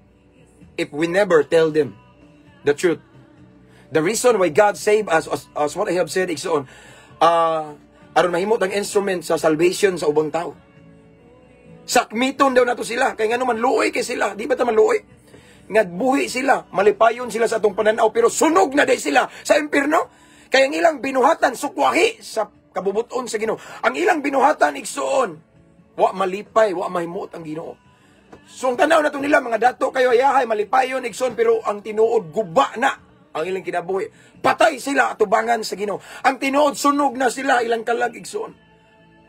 if we never tell them the truth? The reason why God saved us, as what I have said, igsoon, aron mahimot ang instrument sa salvation sa ubang tao. Sakmiton daw nato sila. Kay ngano man, luoy kay sila. Di ba ta maluoy? Nga buhi sila, malipayon sila sa atong pananaw, pero sunog na day sila sa impierno. Kay ang ilang binuhatan sukwahi sa kabubuton sa Ginoo. Ang ilang binuhatan, igsoon, wa malipay, wa mahimot ang Ginoo. So ang tanaw nato nila, mga dato kayo ayahay, malipayon, igsoon, pero ang tinuod, guba na ang ilang kinabuhi. Patay sila atubangan sa Ginoo. Ang tinuod, sunog na sila ilang kalag, igsoon.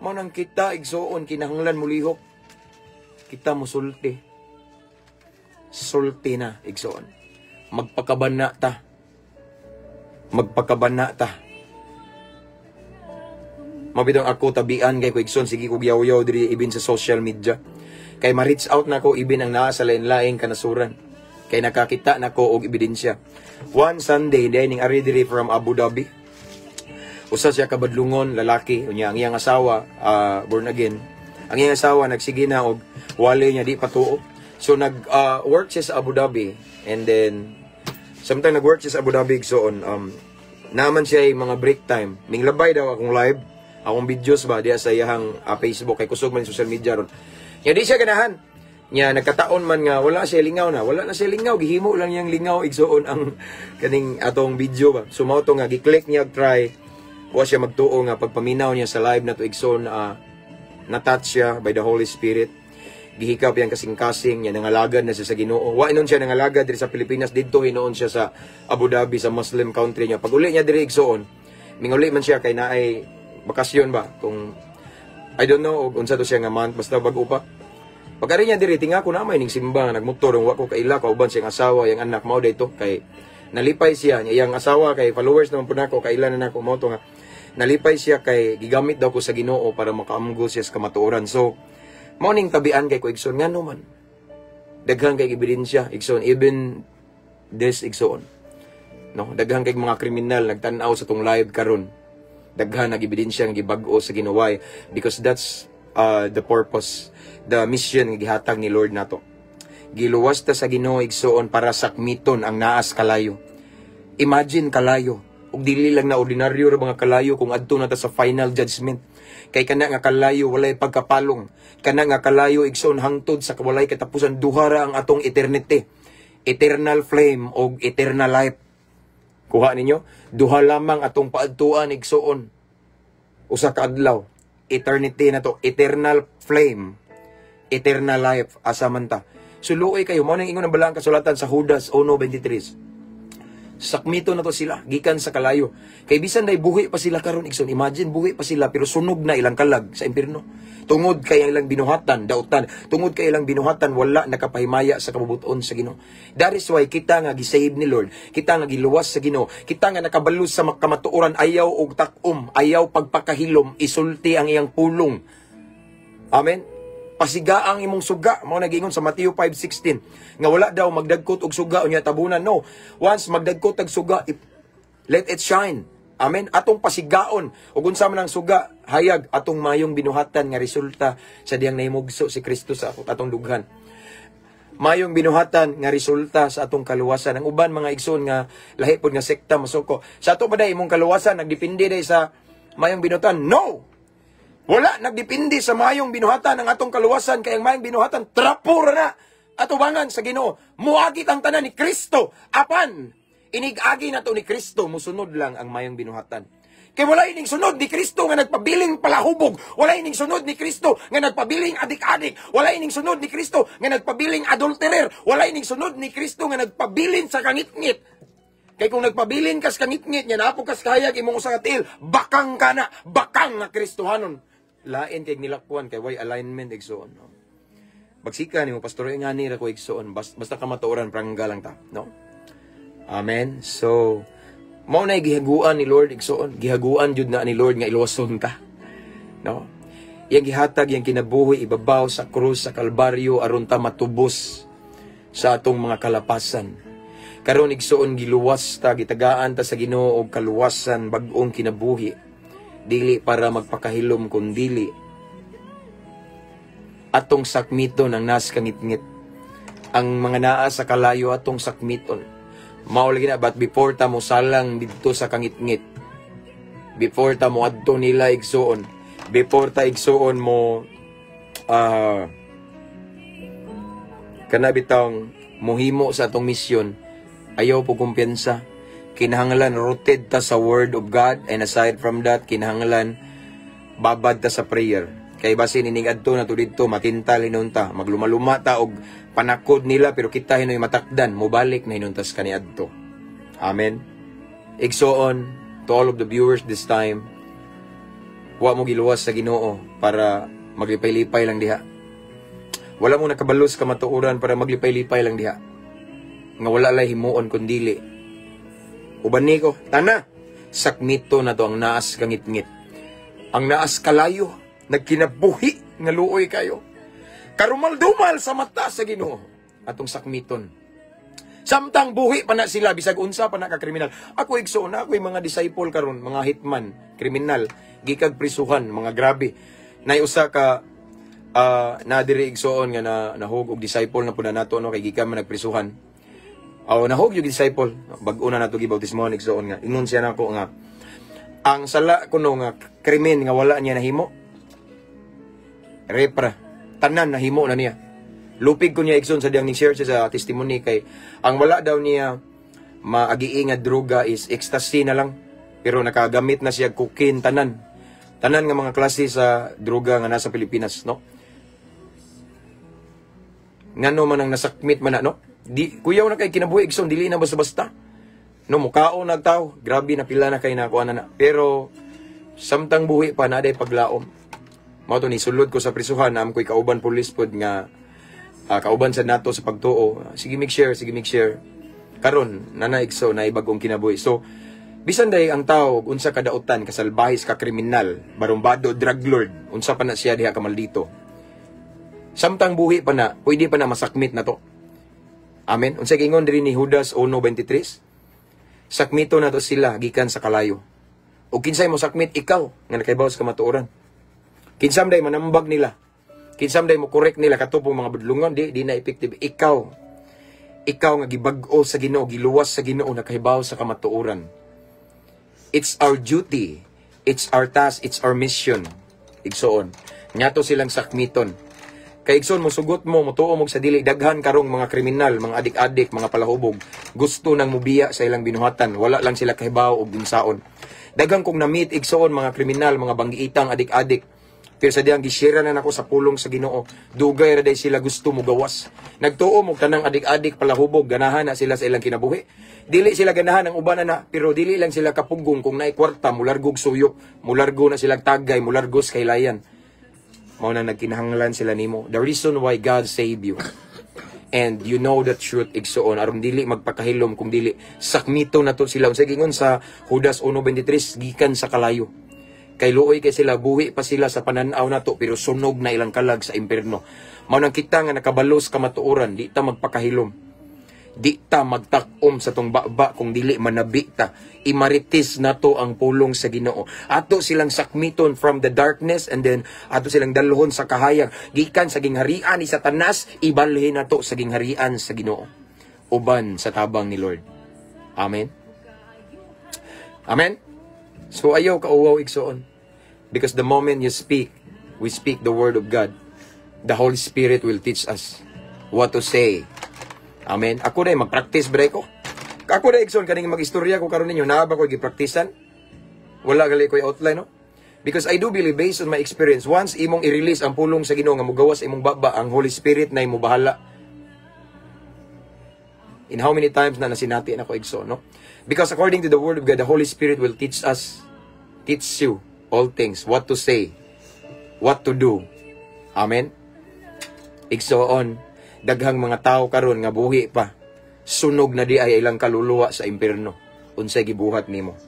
Mao nang kita, igsoon, kinahanglan mulihok. Kita musulti. Sulti na, igsoon. Magpakabana ta. Magpakabana ta. Mabitong ako tabian kay ko, igsoon, sige ko yaw-yaw diri ibin sa social media. Kay ma-reach out na ko ibin ang naa sa lain-laing kanasuran. Kay nakakita na ko og ebidensya. One Sunday, day ning ari diri from Abu Dhabi. Usa siya ka badlungon lalaki, unya ang iyang asawa born again. Ang iyang asawa nagsige na og wali niya, di patuo. So nag work siya sa Abu Dhabi and then samtang nag-work siya sa Abu Dhabi, igsoon, naman siya yung mga break time. Minglabay daw akong live, akong videos ba diya sa iyahang Facebook kay kusog man yung social media ron. Nya di siya ganahan. Nya nagkataon man nga wala siya lingaw na, wala na siya lingaw, gihimo lang niyang lingaw, igsoon, ang kaning atong video ba. So mao to nga gi-click niya og try, wa siya magtuo nga pagpaminaw niya sa live na to, igsoon, na-touch siya by the Holy Spirit. Gihikap yang kasing-kasing niya, nangalagad na siya sa Ginoo. Wa inon siya nangalagad diri sa Pilipinas, didto hinuon siya sa Abu Dhabi, sa Muslim country niya. Pag uli niya diri, igsoon, minguli man siya kay naay bakasyon ba kung I don't know og unsa to siya nga month, basta bag-o pa. Pag ari niya diri, tinga ko na may ning simba nga nagmotor, wa ko kaila, kauban siyang asawa, yang anak mao dito kay nalipay siya niya iyang asawa kay followers naman pud nako, kaila na nako. Mao to nga nalipay siya kay gigamit daw ko sa Ginoo para makaamgo siya sa kamatuoran. So mao ning tabian kay ko, igsoon, ngano man daghan kay ebidensya, igsoon, even this, igsoon, no, daghan kay mga kriminal nagtan-aw sa tong live karon. Daghan nag ebidensya nga gibag-o sa Ginoo because that's the purpose, the mission nga gihatag ni Lord nato. Giluwas ta sa Ginoo, igsoon, para sakmiton ang naas kalayo. Imagine kalayo. Ug dili lang na ordinaryo ra mga kalayo kung adto na ta sa final judgment. Kay kana nga kalayo walay pagkapalong. Kana nga kalayo, igsoon, hangtod sa walay katapusan. Duha ra ang atong eternity. Eternal flame og eternal life. Kuha ninyo? Duha lamang atong paadtuan, igsoon. Usa ka adlaw. Eternity na to. Eternal flame. Eternal life. Asa man ta? Suluoy kayo. Mao nang ingon ang balaang kasulatan sa Judas 1:23. Sakmito na to sila gikan sa kalayo. Kay bisan day buhi pa sila karon, igsoon, imagine buhi pa sila pero sunog na ilang kalag sa impierno. Tungod kay ang ilang binuhatan dautan, tungod kay ilang binuhatan wala nakapahimaya sa kabubuton sa Ginoo. That is why kita nga gi-save ni Lord, kita nga giluwas sa Ginoo, kita nga nakabalo sa kamatuoran, ayaw og takom, ayaw pagpakahilom, isulti ang iyang pulong. Amen. Pasiga ang imong suga. Mao nagingon sa Mateo 5:16 nga wala daw magdagkot og suga unya tabunan. No. Once magdagkot og suga, let it shine. Amen. Atong pasigaon ug unsa man ang suga, hayag atong mayong binuhatan nga resulta sa diyang nahimugso si Kristo sa atong dughan. Mayong binuhatan nga resulta sa atong kaluwasan. Ang uban mga igsoon nga lahi pod nga sekta masuko. Sa ato pa day imong kaluwasan nagdepende day sa mayong binuhatan. No. Wala nagdepende sa mayong binuhatan ang atong kaluwasan kay ang mayong binuhatan trapo ra na atubangan sa Ginoo. Muagit ang tanan ni Kristo apan inig-agi nato ni Kristo, musunod lang ang mayong binuhatan. Kay wala ining sunod ni Kristo nga nagpabiling palahubog, wala ining sunod ni Kristo nga nagpabiling adik-adik, wala ining sunod ni Kristo nga nagpabiling adulterer, wala ining sunod ni Kristo nga nagpabilin sa kangitngit. Kay kung nagpabilin kas kangitngit nya naa po kas kahayag imong usa ka tiil, bakang ka na, bakang nga Kristohanon. Lain kay nilakwan kay way alignment, igsoon, no. Bagsika nimo, pastor, ngani ra ko, igsoon, basta kamatuoran, prangga lang ta, no. Amen. So mao na gihaguan ni Lord, igsoon, gihaguan jud na ni Lord nga iluwason ta, no. Iyang gihatag iyang kinabuhi ibabaw sa krus sa Kalbaryo aron ta matubos sa atong mga kalapasan. Karon, igsuon, giluwas ta, gitagaan ta sa Ginoo og kaluwasan, bag-ong kinabuhi. Dili para magpakahilom, kundili atong sakmiton ang nas kangitngit. Ang mga naa sa kalayo, atong sakmiton. Mao lagi na, but before ta mo salang didto sa kangitngit, before ta mo adto nila, igsuon, before ta, igsuon, mo kana bitawng muhimo sa atong misyon, ayaw po kumpiyansa. Kinahanglan rooted ta sa Word of God, and aside from that, kinahanglan babad ta sa prayer. Kay basin ining adto na to didto, matintal hinunta, maglumaluma ta og panakod nila, pero kita hinoy matakdan, mobalik na hinuntas kaniadto. Amen. Igsoon, to all of the viewers this time, wa mo giluwas sa Ginoo para maglipay-lipay lang diha. Wala mo nakabalos kamatuoran para maglipay-lipay lang diha. Nga wala lay himuon kundili. Uban niko, tana, sakmito na to ang naas kangitngit. Ang naas kalayo, nagkinabuhi nga luoy kayo. Karumal-dumal sa mata sa Ginoo atong sakmiton. Samtang buhi pa na sila, bisag unsa pa na ka kriminal. Ako, igsoon, na ako'y mga disciple karon, mga hitman, kriminal, gikag prisuhan, mga grabe. Nay usa ka na diri, igsoon, nga na nahug og disciple na pud na nato, no, kay gikan man nagprisuhan. Aw, nahug yung disciple, bag-o na nato gibautismohan, igsoon, nga ingon siya nako nga ang sala kuno nga krimen nga wala niya nahimo, repra. Tanan nahimo na niya. Lupig ko niya, igsoon, sa diyang ni share siya sa testimony, kay ang wala daw niya maagii nga droga is ecstasy na lang. Pero nakagamit na siya cocaine, tanan. Tanan nga mga klase sa droga nga nasa Pilipinas, no? Ngano man ang nasakmit man na, no? Di kuyaw na kay kinabuhi, igsoon, dili na basta-basta. No, mukao nagtaw, grabe na pila na kay nakuha na na. Pero samtang buhi pa na day paglaom. Mao to ni sulod ko sa prisuhan, naam ko'y kauban pulis pod nga kauban sa nato sa pagtuo. Sige mig share, sige mig share. Karon nana, igso, na bagong kinabuhi. So bisan day ang tao unsa kadautan, kasalbahis, ka kriminal, barumbado, drug lord, unsa pa na siya diha ka maldito. Samtang buhi pa na, pwede pa na masakmit na to. Amen. Unsa giingon diri ni Judas 1:23? Sakmito na to sila gikan sa kalayo. O kinsay mo sakmit? Ikaw nga nakaibaw sa kamatuoran. Kinsam day manambag nila. Kinsam day mo correct nila katupong mga budlungon, di na effective. Ikaw, ikaw nga gibag-o sa Ginoo, giluwas sa Ginoo, nakahibaw sa kamatuoran. It's our duty, it's our task, it's our mission. Igsoon, nyato silang sakmiton. Kay, igsoon, mosugot mo, motuo mo sa dili, daghan karong mga kriminal, mga adik-adik, mga palahubog, gusto nang mubiya sa ilang binuhatan, wala lang sila kahibaw og unsaon. Daghan kong na-meet, igsoon, mga kriminal, mga banggiitang adik-adik. Pero sa diyang gishare na nako sa pulong sa Ginoo, dugay ra day sila gusto mo gawas. Nagtuo mo tanang adik-adik, palahubog, ganahan na sila sa ilang kinabuhi. Dili sila ganahan ang uban na, pero dili lang sila kapugong kung naay kwarta, mulargog suyo, mulargo na silang tagay, mulargos kaylayan. Mao na nagkinahanglan sila nimo. The reason why God saved you and you know the truth, igsoon, aron dili magpakahilom kung dili sakmito na to sila. Unsa gingon sa Judas 1:23? Gikan sa kalayo. Kay luoy kay sila, buhi pa sila sa pananaw nato, pero sunog na ilang kalag sa impierno. Mao nang kita nga nakabalos kamatuoran, di ta magpakahilom. Di ta magtakom sa tong baba kung dili manabi ta. Imarites nato ang pulong sa Ginoo. Ato silang sakmiton from the darkness and then ato silang dalhon sa kahayag. Gikan sa gingharian ni Satanas, ibalhin nato sa gingharian sa Ginoo. Uban sa tabang ni Lord. Amen. Amen. So ayaw kauwaw, igsoon. Because the moment you speak, we speak the word of God. The Holy Spirit will teach us what to say. Amen. Ako na mag-practice bre ko. Ako na, igsoon, kaning mag-istorya ko karon ninyo, naa ba ko gipraktisan? Wala gali ko outline, no? Because I do believe, based on my experience, once imong i-release ang pulong sa Ginoo nga mugawas imong baba, ang Holy Spirit na imo bahala. In how many times na nasinati na ko, igsoon, no? Because according to the Word of God, the Holy Spirit will teach us, teach you all things, what to say, what to do. Amen? Igsoon, daghang mga tao karon nga buhi pa, sunog na di ay ilang kaluluwa sa impierno. Unsay gibuhat nimo?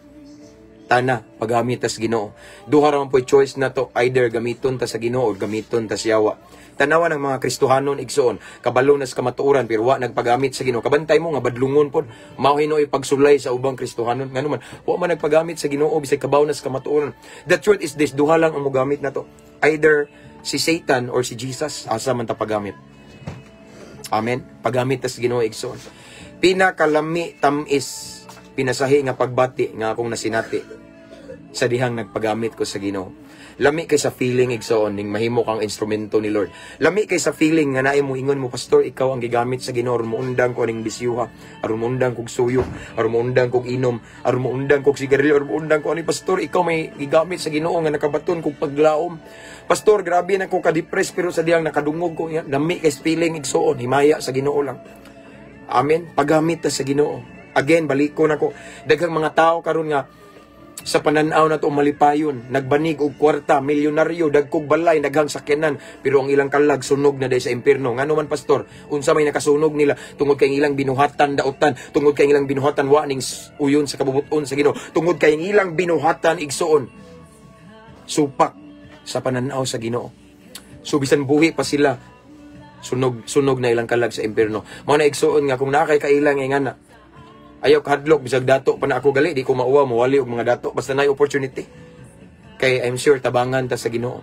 Tana, paggamit tas Ginoo. Duha ra man po'y choice nato, either gamiton ta sa Ginoo or gamiton ta sa yawa. Tanawa ng mga Kristohanon, igsoon, kabalo na sa kamatuoran pero wa nagpagamit sa Ginoo. Kabantay mo nga badlungon pod. Mao hinuoy pagsulay sa ubang Kristohanon. Ngano man wa man nagpagamit sa Ginoo bisag kabaw na sa kamatuoran? The truth is this, duha lang ang mogamit nato. Either si Satan or si Jesus, asa man ta pagamit. Amen. Pagamit ta sa Ginoo, igsoon. Pinakalami tamis pinasahi nga pagbati nga akong nasinati sa dihang nagpagamit ko sa Ginoo. Lami kay sa feeling, igsoon, ning mahimo kang instrumento ni Lord. Lami kay sa feeling nga naay mo ingon mo, "Pastor, ikaw ang gigamit sa Ginoo aron moundang ko aning bisyuha, aron moundang kog suyo, aron moundang kog inom, aron moundang kog sigarilyo, aron moundang ko ani. Pastor, ikaw may gigamit sa Ginoo nga nakabaton kog paglaom. Pastor, grabe na ko ka-depress pero sa dihang nakadungog ko, lami kay feeling, igsoon, himaya sa Ginoo lang." Amen. Pagamit ta sa Ginoo. Again, balik ko nako. Daghang mga tao karon nga sa pananaw na to malipayon, nagbanig og kwarta, milyonaryo, dagkog balay, daghang sakyanan, pero ang ilang kalag sunog na day sa impierno. Ngano man, Pastor? Unsa may nakasunog nila? Tungod kay ang ilang binuhatan dautan, tungod kay ang ilang binuhatan wa ning uyon sa kabubuton sa Ginoo, tungod kay ang ilang binuhatan, igsoon, supak sa pananaw sa Ginoo. So bisan buhi pa sila, sunog sunog na ilang kalag sa impierno. Mao na, igsoon, nga kung naa kay kaila nga ingana, ayaw kahadlok bisag dato pa na ako gali, di ko mauwa mawali og mga dato basta naay opportunity. Kay I'm sure tabangan ta sa Ginoo.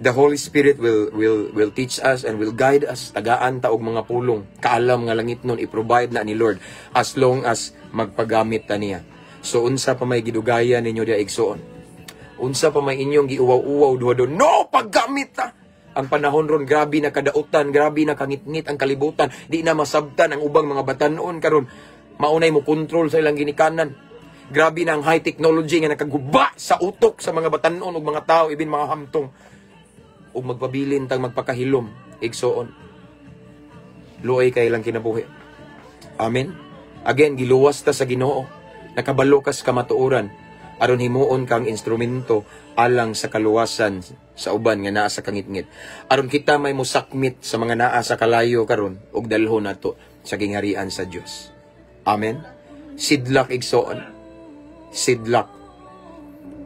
The Holy Spirit will teach us and will guide us. Tagaan ta og mga pulong, kaalam nga langit nun i-provide na ni Lord as long as magpagamit ta niya. So unsa pa may gidugayan ninyo diha, igsoon? Unsa pa may inyong giuwaw-uwaw duha do? No, paggamit ta. Ang panahon ron, grabe na kadautan, grabe na kangitngit ang kalibutan, di na masabtan ang ubang mga batanon karon. Maunay mo kontrol sa ilang ginikanan. Grabe na ang high technology nga nakaguba sa utok sa mga batanon ug mga tao, ibin mga hamtong. Ug magpabilin tang magpakahilom, igsoon. Luoy kay ilang kinabuhi. Amen. Again, giluwas ta sa Ginoo. Nakabalo kas kamatuoran aron himuon kang instrumento alang sa kaluwasan sa uban nga naa sa kangitngit. Aron kita may musakmit sa mga naa sa kalayo karon ug dalhon nato sa gingharian sa Dios. Amen. Sidlak, igsoon. Sidlak.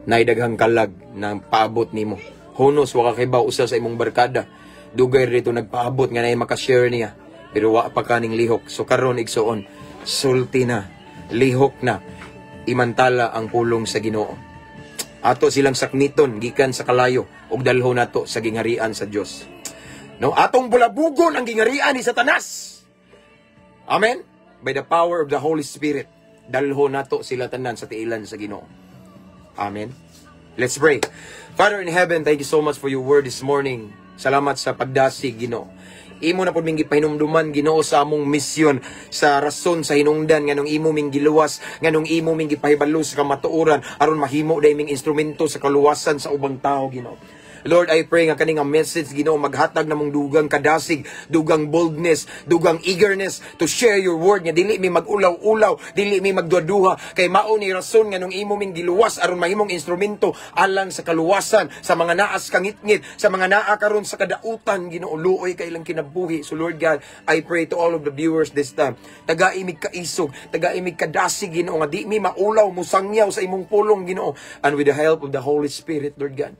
Nay daghang kalag na paabot nimo. Honos wa ka kibaw, usa sa imong barkada. Dugay rito nagpaabot nga nay makashare niya. Pero wa pa kaning lihok. So karon, igsoon, sulti na, lihok na, imantala ang pulong sa Ginoo. Ato silang sakmiton gikan sa kalayo ug dalhon nato sa gingharian sa Dios. No, atong bulabugon ang gingharian ni Satanas. Amen. By the power of the Holy Spirit, dalhon nato sila tanan sa tiilan sa Ginoo. Amen. Let's pray. Father in heaven, thank you so much for your word this morning. Salamat sa pagdasig, Ginoo. Imo na pud ming gipahinumduman, Ginoo, sa among misyon, sa rason sa hinungdan nganong imo ming giluwas, nganong imo ming gipahibalo sa kamatuoran aron mahimo day ming instrumento sa kaluwasan sa ubang tao, Ginoo. Lord, I pray nga kani nga message, Ginoo, maghatag namong dugang kadasig, dugang boldness, dugang eagerness to share your word nga dili mi magulaw-ulaw, dili mi magduha-duha kay mao ni rason nganong imo ming giluwas aron mahimong instrumento alang sa kaluwasan sa mga naas kangitngit, sa mga naa karon sa kadautan, Ginoo, luoy kay ilang kinabuhi. So Lord God, I pray to all of the viewers this time. Tagai mig kaisog, tagai mig kadasig, Ginoo, nga di mi maulaw musangyaw sa imong pulong, Ginoo. And with the help of the Holy Spirit, Lord God,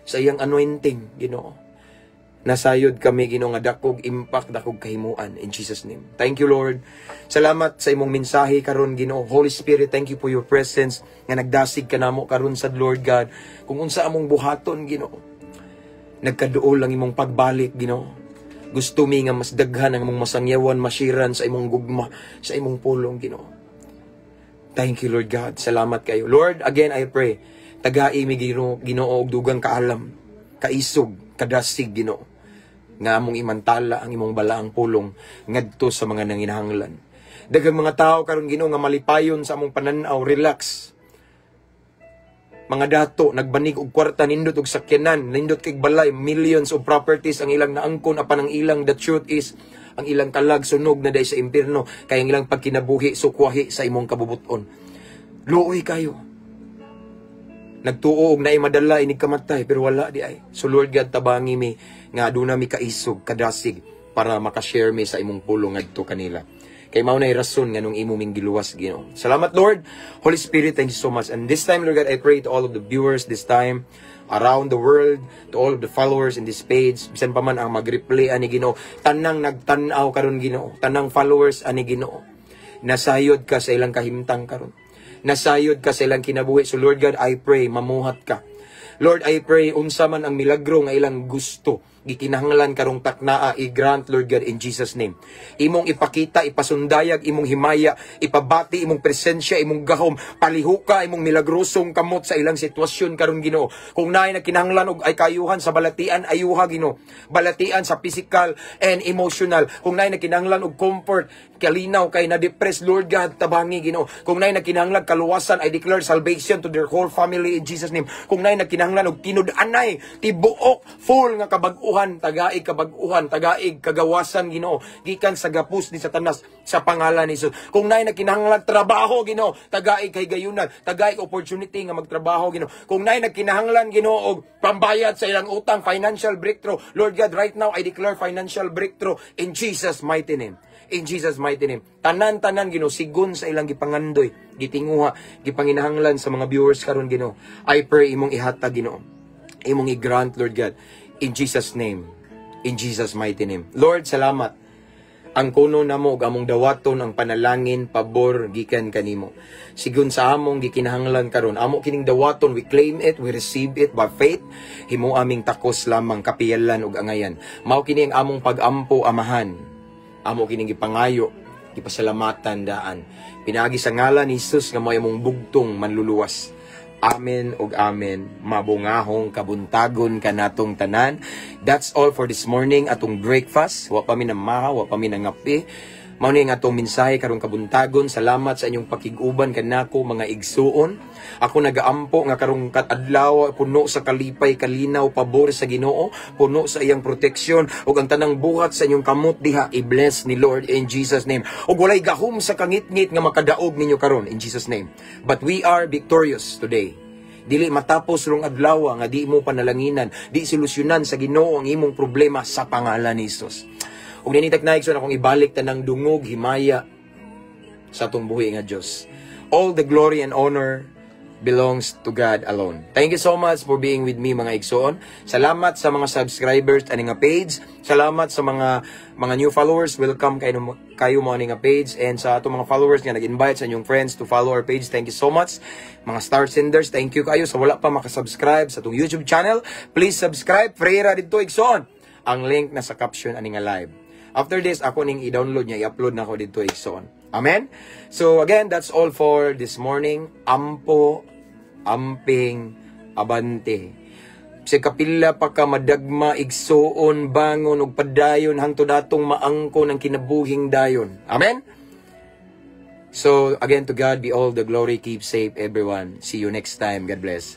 sa iyang anointing, Ginoo, nasayod kami, Ginoo, nga dakog impact, dakog kahimuan in Jesus' name. Thank you, Lord. Salamat sa imong mensahe karon, Ginoo. Holy Spirit, thank you for your presence nga nagdasig kanamo karon sa Lord God kung unsa among buhaton, Ginoo. Nagkaduol ang imong pagbalik, Ginoo. Gusto mi nga mas daghan ang imong masangyawan, mashiran sa imong gugma, sa imong pulong, Ginoo. Thank you, Lord God. Salamat kayo. Lord, again, I pray, tagai mi, Ginoo, Ginoo og dugang kaalam, kaisog, kadasig, Ginoo, nga among imantala ang imong balaang pulong ngadto sa mga nanginahanglan. Daghang mga tao karon, Ginoo, nga malipayon sa among pananaw, relax. Mga dato, nagbanig og kwarta, nindot og sakyanan, nindot kay balay, millions of properties ang ilang naangkon apan ang ilang the truth is ang ilang kalag sunog na day sa impierno kay ang ilang pagkinabuhi sukwahi sa imong kabubuton. Luoy kayo. Nagtuo og naay madala inig kamatay pero wala di ay. So Lord God, tabangi mi nga aduna mi kaisog, kadasig para makashare mi sa imong pulong ngadto kanila. Kay mao na rason nganong imo ming giluwas, Ginoo. Salamat, Lord. Holy Spirit, thank you so much. And this time, Lord God, I pray to all of the viewers this time around the world, to all of the followers in this page, bisan pa man ang mag-replay ani, Ginoo, tanang nagtan-aw karon, Ginoo, tanang followers ani, Ginoo. Nasayod ka sa ilang kahimtang karon. Nasayod ka sa ilang kinabuhi. So Lord God, I pray mamuhat ka. Lord, I pray unsa man ang milagro nga ilang gusto, gikinahanglan karong taknaa, i-grant, Lord God, in Jesus' name. Imong ipakita, ipasundayag imong himaya, ipabati imong presensya, imong gahom, palihuka imong milagrosong kamot sa ilang sitwasyon karon, Ginoo. Kung naay nagkinahanglan og ay kayuhan sa balatian, ayuha, Ginoo. Balatian sa physical and emotional. Kung naay nagkinahanglan og comfort, kalinaw kay na-depress, Lord God, tabangi, Ginoo. Kung naay nagkinahanglan kaluwasan, I declare salvation to their whole family in Jesus' name. Kung naay nagkinahanglan og tinud-anay, tibuok, full nga kabag-uhan, tagaig kabag-uhan, tagaig kagawasan, Ginoo, gikan sa gapos ni Satanas sa pangalan ni Jesus. Kung naay nagkinahanglan trabaho, Ginoo, tagaig kahigayunan, tagaig opportunity nga magtrabaho, Ginoo. Kung naay nagkinahanglan, Ginoo, og pambayad sa ilang utang, financial breakthrough, Lord God, right now I declare financial breakthrough in Jesus' mighty name. In Jesus' mighty name. Tanan-tanan, Ginoo, sigon sa ilang gipangandoy, gitinguha, gipanginahanglan sa mga viewers karon, Ginoo. I pray imong ihatag, Ginoo. Imong i-grant, Lord God, in Jesus' name. In Jesus' mighty name. Lord, salamat. Ang kuno namo ug among dawaton ang panalangin pabor gikan kanimo. Sigon sa among gikinahanglan karon, amo kining dawaton, we claim it, we receive it by faith. Himo aming takos lamang kapiyalan ug angayan. Mao kini ang among pag-ampo, Amahan. Amo kining gipangayo, gipasalamatan daan. Pinaagi sa ngalan ni Jesus nga mao among bugtong manluluwas. Amen ug amen. Mabungahong kabuntagon kanatong tanan. That's all for this morning, atong breakfast. Wa pa mi namahaw, wa pa mi nangape. Mao ni ang atong mensahe karong kabuntagon. Salamat sa inyong pakig-uban kanako, mga igsuon. Ako nagaampo nga karong adlaw puno sa kalipay, kalinaw, pabor sa Ginoo, puno sa iyang proteksyon ug ang tanang buhat sa inyong kamot diha i-bless ni Lord in Jesus' name. Ug walay gahom sa kangitngit nga makadaog ninyo karon in Jesus' name. But we are victorious today. Dili matapos rong adlaw nga di mo panalanginan, di solusyonan sa Ginoo ang imong problema sa pangalan ni Jesus. Ug ninitak na igsoon akong ibalik tanang dungog himaya sa atong buhi nga Dios. All the glory and honor belongs to God alone. Thank you so much for being with me, mga igsoon. Salamat sa mga subscribers ani nga page. Salamat sa mga new followers. Welcome kayo mo ani nga page and sa atong mga followers nga nag-invite sa inyong friends to follow our page. Thank you so much. Mga star senders, thank you kayo. Sa wala pa makasubscribe sa atong YouTube channel, please subscribe. Free ra dito, igsoon. Ang link nasa caption ani nga live. After this, ako ning i-download niya, i-upload na ako dito, igsoon. Amen? So again, that's all for this morning. Ampo, amping, abante. Sa kapila pa ka madagma, igsuon, bangon, ug padayon, hangtod atong maangko ng kinabuhing dayon. Amen? So again, to God be all the glory. Keep safe, everyone. See you next time. God bless.